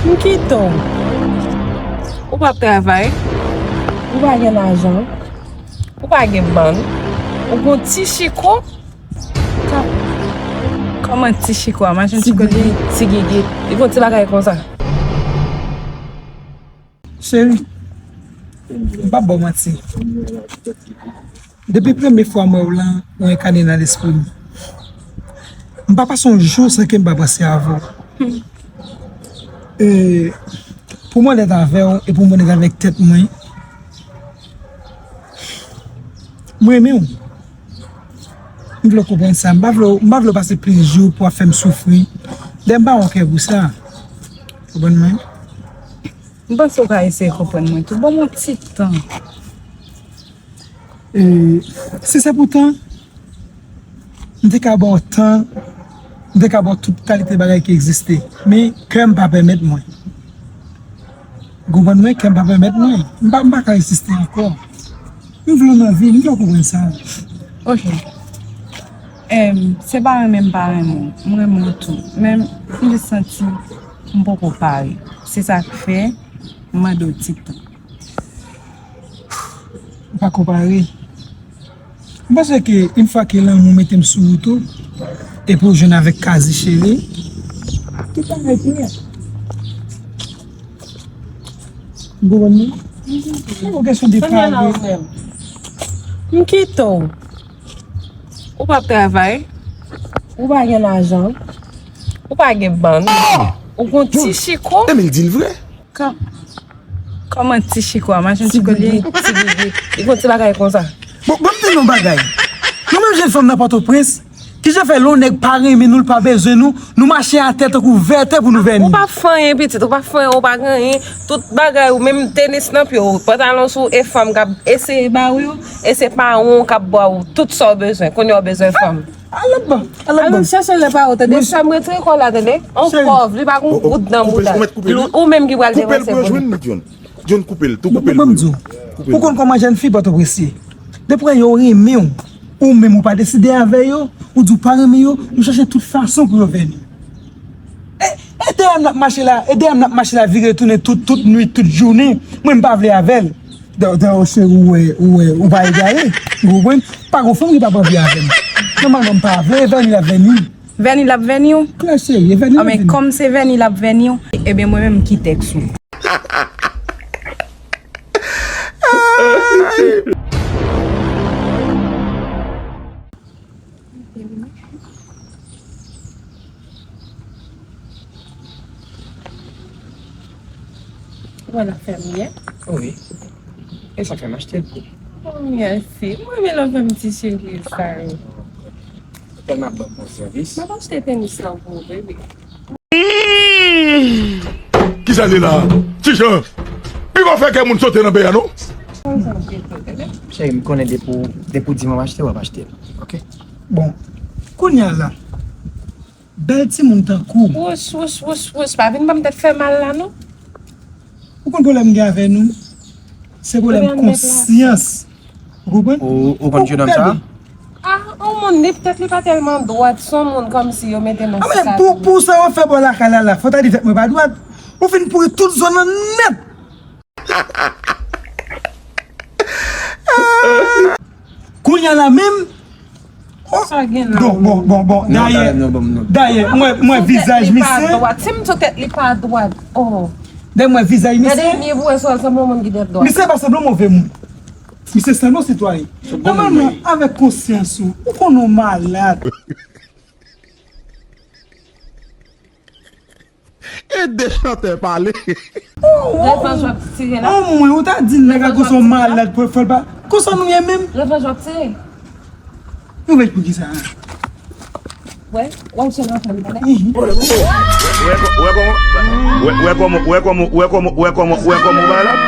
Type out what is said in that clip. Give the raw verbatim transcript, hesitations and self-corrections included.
M kite w. Ou p ap travay. Ou pa gen lajan. Ou pa gen bann. Ou gon ti chiko. Ka-, kòman ti chiko a? Machin chiko li, ti gigi. Li gon ti bagay konsa. Cheri, m p ap ba w manti. Depi premye fwa m wè w lan, ou enkane nan lespri m. M pa pase yon jou san ke m pa panse avè w. E, pou m onèt avè w e pou m onèt avèk tèt mwen, m renmen w. M vle w konprann sa. M pa vle w, m pa vle w pase plis jou pou w ap fè m soufri. Dayè m pa gen kè pou sa. Konprann mwen? M panse w ka eseye konprann mwen tou. Ban m yon ti tan. E, si se pou tan, m te ka ba w tan, m te ka ba w tout kalite bagay ki egziste. Men, kè m pa pèmèt mwen. Ou konprann mwen? Kè m pa pèmèt mwen. M pa, m pa ka reziste ankò. M vle w nan vi m, m vle w konprann sa. Ok. Em, se pa renmen m pa renmen w. M renmen w tou. Men, m jis santi m poko pare. Se sa k fè, m mande w ti tan. Ou pa ko pare. M panse ke yon fwa ke lanmou mete m sou wout ou, epi w jwenn avèk Kazi cheri, tout bagay prè. Ou konprann mwen? Se yon kesyon de pare. M kite w. Ou p ap travay. Ou pa gen lajan. Ou pa gen bann. Ou gon ti chiko. Emil di l vre. Kò-, kòman ti chiko a? Machin chiko li, ti gigi. Li gon ti bagay konsa. Bon, bon, m di nou yon bagay. Nou menm jèn fanm nan Pòtoprens, kijan fè lè yon nèg pa renmen nou, l pa bezwen nou, nou mache atè tankou vètè pou nou vèni? Ou pa fè anyen pitit, ou pa fè anyen, ou pa gen anyen. Tout bagay ou, menm tenis nan pye w, pantalon sou ou, e fanm k ap eseye ba w yo, e se paran w k ap ba w tout sa w bezwen. Kounye a w bezwen fanm. Al ap ban, al ap ban. Al chèche lè pa ou, tande? Sè m retire kò la, tande? On pòv, li pa gon goud nan bouda. Ou menm ki pral depanse pou li. Koupe l pou yo jwenn li, John. John, koupe l tou, koupe l pou yo. Ou konn kòman jèn fi Pòtoprens ye. Depi yo renmen w, ou menm ou pa deside avè yo, ou di w pa renmen yo, yo chèche tout fason pou yo vèni. E, e dèyè m n ap mache la, e dèyè m n ap mache la, vire tounen tout, tout nwit, tout jounen. Mwen m pa vle avè l. Dè, dè, cheri, ou wè, ou wè, ou pa egare. Ou konprann? Pa gon fanm ki p ap anvi avè m. Nòmalman, m pa vle, e vèni l ap vèni. Vèni l ap vèni w? Klè, cheri, e vèni l ap vèni. Anben, kòm se vèni l ap vèni w, ebyen, mwen menm, m kite tèks ou. Ou wè l ap fè m byen? Wi. E sa fè m achte l pou ou. Oh, mèsi. Mwen renmen lè w fè m ti cheri sa yo. Ou tèlman ap ban m bon sèvis. M ap achte tenis lan pou ou, baby. Kisa l ye la? Ti Jan, li pa fè kè moun sote nan bè a, non? Cheri, m konnen depi w, depi w di m ap achte, w ap achte l. Oke? Bon, kounye a la, bèl timoun tankou w. Wouch, wouch, wouch, wouch, pa vin ban m tèt fè mal la, non. Ou konn pwoblèm m gen avè nou? Se pwoblèm konsyans. Ou konprann? Ou, ou konn jennonm sa? Ah, yon moun, li petèt li pa tèlman dwat, se yon moun kòmsi yo mete nan sitati. Pou, pou sa w ap fè bò lakay la, la, fò ta di tèt mwen pa dwat. Ou fin pouri tout zòn nan nèt. Kounye a la menm, oh, sa gen la, bon, bon, bon, bon. Dayè, dayè, mwen, mwen vizaj misye. Si m sou tèt li pa dwat, oh. Dayè, mwen vizaj misye. Gade, li vwe sou al sanble yon moun ki tèt dwat. Misye pa sanble yon move moun. Misye sanble yon sitwayen. Nòmalman, avèk konsyans ou, ou konn ou malad. Ede chantè pale. Refrans w ap tire la. Anmwen, ou ta di nèg la konsa malad pou fè l pa. Konsa nou ye menm? Refrans w ap tire. Nou vle pou kisa? Wè, wè w se nan fè m tande. Wè, wè kòman, wè, wè kòman, wè kòman, wè kòman, wè kòman, wè kòman w malad.